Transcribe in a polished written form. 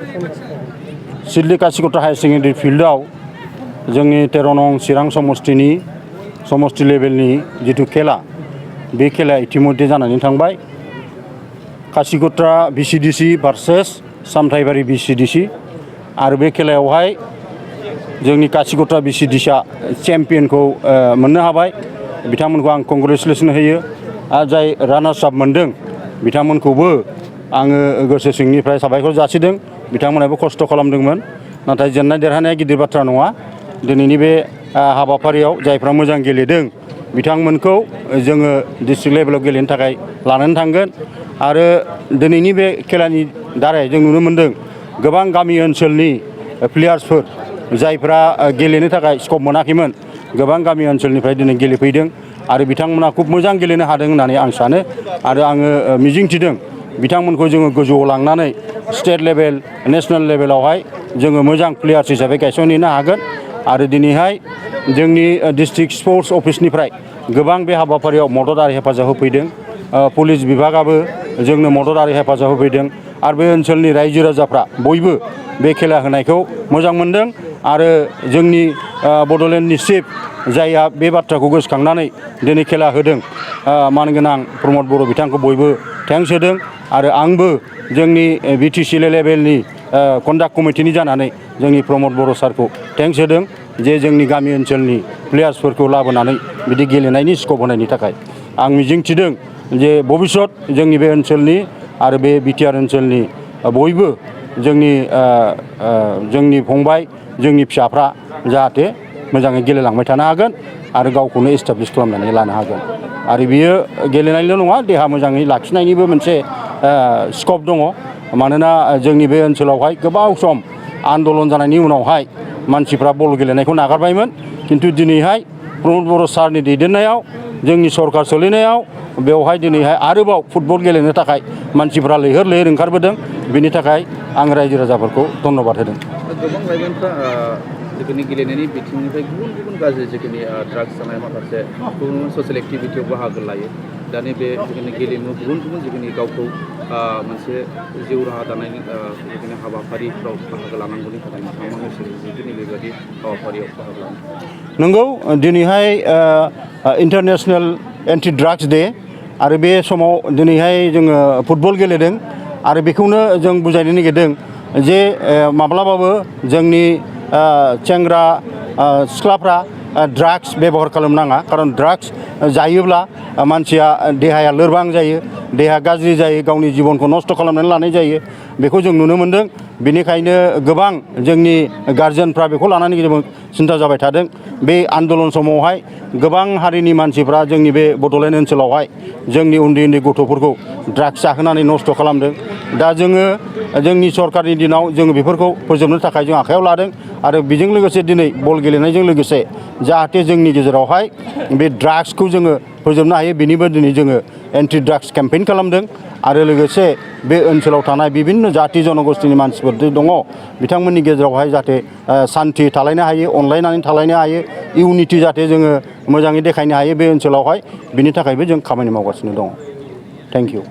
Siddeley कासिकट्रा higher secondary फिल्डआव जोंनि 13 नं चिरां समष्टि लेभेलनि जिथु खेला बे खेलाया इतिमध्ये जानानै थांबाय। कासिकट्रा VCDC भार्सेस सामथाइबारि VCDC आरो बे खेलायावहाय जोंनि कासिकट्रा VCDCआ चेम्पियनखौ मोननो हाबाय। बिथांमोनखौ आं कंग्रेचुलेसन होयो आरो जाय रानार्स आप मोनदों बिथांमोनखौबो आङो गोसो सिंनिफ्राय साबायखर जासिदों। बिथांमोनाबो खस्थ' खालामदोंमोन, नाथाय जेननाय देरहानाया गिदिर बाथ्रा नङा। दिनैनि बे हाबाफारियाव जायफ्रा मोजां गेलेदों बिथांमोनखौ जोङो डिस्ट्रिक्ट लेभेलाव गेलेनो थाखाय लानानै थांगोन। आरो दिनैनि बे खेलानि दारै जों नुनो मोनदों गोबां गामि ओनसोलनि प्लेयार्सफोर जायफ्रा गेलेनो थाखाय स्कप मोनाखैमोन, गोबां गामि ओनसोलनिफ्राय दिनै गेलेफैदों आरो बिथांमोना खुब मोजां गेलेनो हादों होननानै आं सानो। आरो आङो मिजिंथिदों बिथांमोनखौ जोङो गोजौआव लांनानै स्टेट लेभेल नेशनेल लेभेलावहाय जोङो मोजां प्लेयार्स हिसाबै गायसनहैनो हागोन। आरो दिनैहाय जोंनि डिस्ट्रिक्ट स्पर्ट्स अफिसनिफ्राय गोबां बे हाबाफारियाव मदद आरो हेफाजाब होफैदों। पुलिस बिभागाबो जोंनो मदद आरो हेफाजाब होफैदों आरो बे ओनसोलनि रायजो राजाफ्रा बयबो बे खेला होनायखौ मोजां मोनदों। आरो जोंनि बड'लेण्डनि चिफ जायहा बे बाथ्राखौ गोसोखांनानै दिनै खेला होदों मानगोनां प्रमद बर' बिथांखौ बयबो थेंक्स होदों। आरो आंबो जोंनि BTC लेभेलनि कन्डाक्ट कमिटिनि जानानै जोंनि प्रमद बर' सारखौ थेंक्स होदों जे जोंनि गामि ओनसोलनि प्लेयार्सफोरखौ लाबोनानै बिदि गेलेनायनि स्कप होनायनि थाखाय। आं मिजिंथिदों जे भबिष्यत जोंनि बे ओनसोलनि आरो बे बिटिआर ओनसोलनि बयबो जोंनि फंबाय जोंनि फिसाफ्रा जाहाथे मोजाङै गेलेलांबाय थानो हागोन आरो गावखौनो एस्टाब्लिश खालामनानै लानो हागोन। आरो बियो गेलेनायल' नङा, देहा मोजाङै लाखिनायनिबो मोनसे स्कप दङ। मानोना जोंनि बे ओनसोलावहाय गोबाव सम आन्दलन जानायनि उनावहाय मानसिफ्रा बल गेलेनायखौ नागारबायमोन, खिन्थु दिनैहाय प्रमद बर' सारनि दैदेननायाव जोंनि सरकार सोलिनायाव बेवहाय दिनैहाय आरोबाव फुटबल गेलेनो थाखाय मानसिफ्रा लैहोर लैहोर ओंखारबोदों। बिनि थाखाय आं रायजो राजाफोरखौ धन्यबाद होदों। गोबां लाइमोनफ्रा जिखिनि गेलेनायनि बिथिंनिफ्राय गुबुन गुबुन गाज्रि जिखिनि ड्राग्स जानाय माखासे गुबुन गुबुन ससियेल एक्टिभिटियाव बाहागो लायो। दानि बे जिखिनि गेलेमु गुबुन गुबुन जिखिनि गावखौ मोनसे जिउ राहा दानायनि जिखिनि हाबाफारिफ्राव बाहागो लानांगौनि थाखाय नोंथांमोननि जिखिनि बेबायदि हाबाफारियाव बाहागो लानो। नंगौ, दिनैहाय इन्टारनेशनेल एन्टि ड्राग्स डे आरो बे समाव दिनैहाय जोङो फुटबल गेलेदों आरो बेखौनो जों बुजायनो नागिरदों जे माब्लाबाबो जोंनि सेंग्रा सिख्लाफ्रा ड्राग्स बेबहार खालामनाङा। खारन ड्राग्स जायोब्ला मानसिया देहाया लोरबां जायो, देहा गाज्रि जायो, गावनि जिबनखौ नस्थ' खालामनानै लानाय जायो। बेखौ जों नुनो मोनदों। बेनिखायनो गोबां जोंनि गार्जेनफ्रा बेखौ लानानै जोबोद सिन्था जाबाय थादों। बे आन्दलन समावहाय गोबां हारिनि मानसिफ्रा जोंनि बे बड'लेण्ड ओनसोलावहाय जोंनि उन्दै उन्दै गथ'फोरखौ ड्राग्स जाहोनानै नस्थ' खालामदों। दा जोङो जोंनि सरकारनि दिनाव जोङो बेफोरखौ फोजोबनो थाखाय जों आखायाव लादों। आरो बेजों लोगोसे दिनै बल गेलेनायजों लोगोसे जाहाथे जोंनि गेजेरावहाय बे ड्राग्सखौ जोङो फोजोबनो हायो, बेनिबो दिनै जोङो एन्टि ड्राग्स केम्पेइन खालामदों। आरो लोगोसे बे ओनसोलाव थानाय बिभिन्न जाति जनगोष्ठीनि मानसिफोर दङ, बिथांमोननि गेजेरावहाय जाहाथे सान्थि थालायनो हायो, अनलायनानै थालायनो हायो, इउनिटि जाहाथे जोङो मोजाङै देखायनो हायो बे ओनसोलावहाय, बिनि थाखायबो जों खामानि मावगासिनो दङ। Thank you.